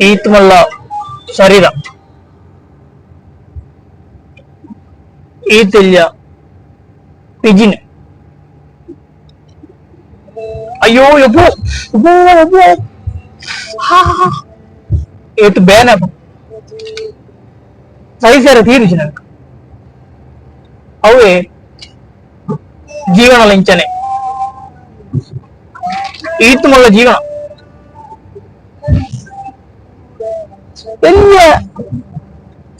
ಈತ್ ಮಲ್ಲ ಶರೀರ, ಈತ್ ಎಲ್ಯ ಪಿಜಿನ್. ಅಯ್ಯೋ ಯಪ್ಪೋ ಯಪ್ಪೋ ಯಪ್ಪೋ, ಏತ್ ಬೇನೆ ಸಹಿಸರ ತೀರುಜಿ ನಂಕ್. ಅವೇ ಜೀವನ ಇಂಚನೆ, ಈತ್ ಮಲ್ಲ ಜೀವನ ಎಲ್ಲಿಯ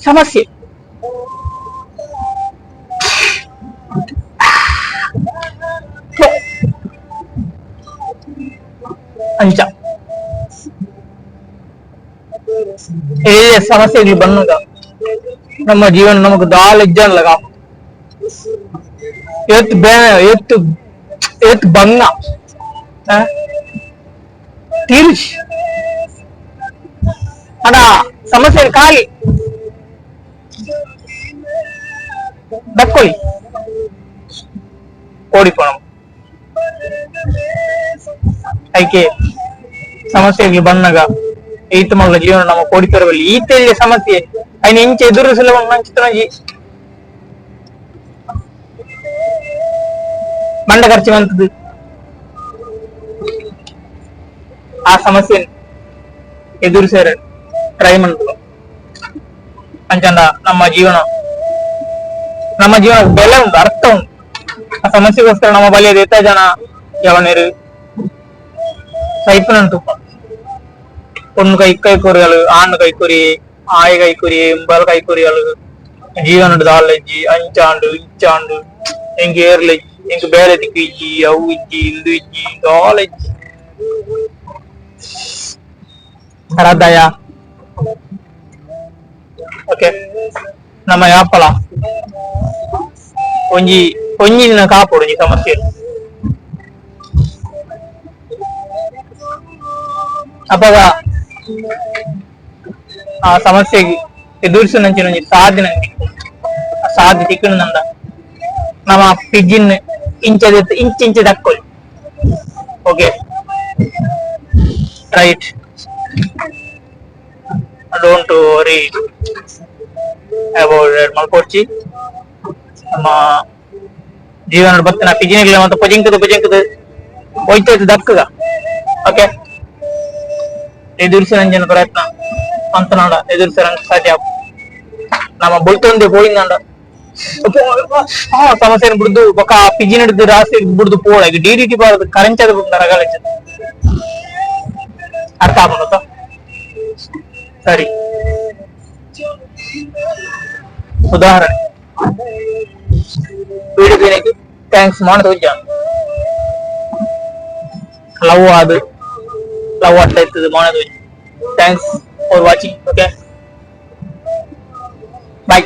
ಸಮಸ್ಯೆ. ಅಂಚ ಎಲ್ಲಿಯ ಸಮಸ್ಯೆಗಳು ಬನ್ನಗ ನಮ್ಮ ಜೀವನ ನಮಕ್ ದಾಲ ಇಜ್ಜಾನ್ಲಗ ಏತ್ ಬೇನೆ, ಏತ್ ಏತ್ ಬಂಗ ತೀರುಜಿ. ಅಡ ಸಮಸ್ಯೆ ಖಾಲಿ ದಕ್ಕೊಳಿ ಓಡಿಪೋಣ. ಐಕೆ ಸಮಸ್ಯೆಗಳು ಬನ್ನಗ ಈತ ಮಲ್ಲ ಜೀವನ ನಮ್ಮ ಕೋಡಿಪೆರವಲ್ಲಿ ಈತೆಲ್ಯ ಸಮಸ್ಯೆ ಐನ ಇಂಚ ಎದುರಿಸಲ ಮಂಚಿತನಜಿ ಮಂಡ ಖರ್ಚು ಮಂತದ್ದು ಆ ಸಮಸ್ಯೆ ಎದುರಿಸರೆ ಟ್ರೈ ಮಂತುವ. ಅಂಚಂಡ ನಮ್ಮ ಜೀವನ, ನಮ್ಮ ಜೀವನ ಬೆಲೆ ಉಂಟು, ಅರ್ಥ ಉಂಟು. ಆ ಸಮಸ್ಯೆಗೋಸ್ಕರ ನಮ್ಮ ಬಲಿಯದ ಎತ್ತ ಜನ ಜವನರು ಸೈಪುನಂಟು. ಪೊಣ್ಣು ಕೈ ಕೈಕೊರಿಗಳು, ಆಣ್ ಕೈಕೊರಿ, ಆಯ ಕೈಕೊರಿ, ಇಂಬಲ್ ಕೈಕೊರಿಗಳು. ಜೀವನಡ್ ದಾಲ ಇಜ್ಜಿ, ಅಂಚಾಂಡು ಇಂಚಾಂಡು, ಎಂಕ್ ಏರ್ಲ ಇಜ್ಜಿ, ಎಂಕ್ ಬೇಲೆ ತಿಕ್ಕು ಇಜ್ಜಿ, ಅವು ಇಜ್ಜಿ, ಇಂದು ಇಜ್ಜಿ, ದಾಲ ಇಜ್ಜಿ. ರಾಧಾಯ ಓಕೆ. ನಮ್ಮ ಯಾಪಲ ಒಂಜಿ ಒಂಜಿ ದಿನ ಕಾಪೊಡು ಒಂಜಿ ಸಮಸ್ಯೆ. ಅಪಗ ಆ ಸಮಸ್ಯೆಗೆ ಎದುರಿಸುನಂಚಿನ ಒಂಜಿ ಸಾಧನೆ ತಿಕ್ಕು. ಆ ಸಾಧ್ಯ ತಿಕ್ಕುನಂದ ನಮ್ಮ ಪಿಜಿನ್ ಇಂಚದ ಇಂಚ ಇಂಚ ದಕ್ಕೊಲಿ. Okay, right, don't worry about ಮಲ್ಪೊಡ್ಚಿ. ನಮ್ಮ ಜೀವನ ಬತ್ತಿನ ಪಿಜಿನಿಗ್ಲ ಮತ್ತೆ ಪೊಜಿಂಕದ ಪೊಜಿಂಕದ ಹೋಯ್ತೈತೆ ದಕ್ಕಗ. ಓಕೆ, ಎದುರಿಸರಂಜನ ಪ್ರಯತ್ನ ಅಂತನಾಡ ಎದುರಿಸರಂಗ ಸಾಧ್ಯ. ನಮ್ಮ ಬುಲ್ತೊಂದೆ ಪೋಯಿಂದಂಡ ಸಮಸ್ಯೆನ ಬಿಡ್ದು ಬೊಕ ಪಿಜಿನ್ ಹಿಡ್ದು ರಾಸಿ ಬಿಡ್ದು ಪೋಳ ಡಿಡಿಟಿ ಬಾರದು ಕರೆಂಚದ ರಗಳೆಚ್ಚ. ಅರ್ಥ ಆಪುಂಡು. ಸರಿ, ಉದಾಹರಣೆ ವಿಡಿಯೋ thanks ಮಾಡ ಲವ್ ಅದು ಲವ್ ಅಟ್ಲ ಇರ್ತದೆ ಮಾಡ. Thanks for watching. Okay, bye.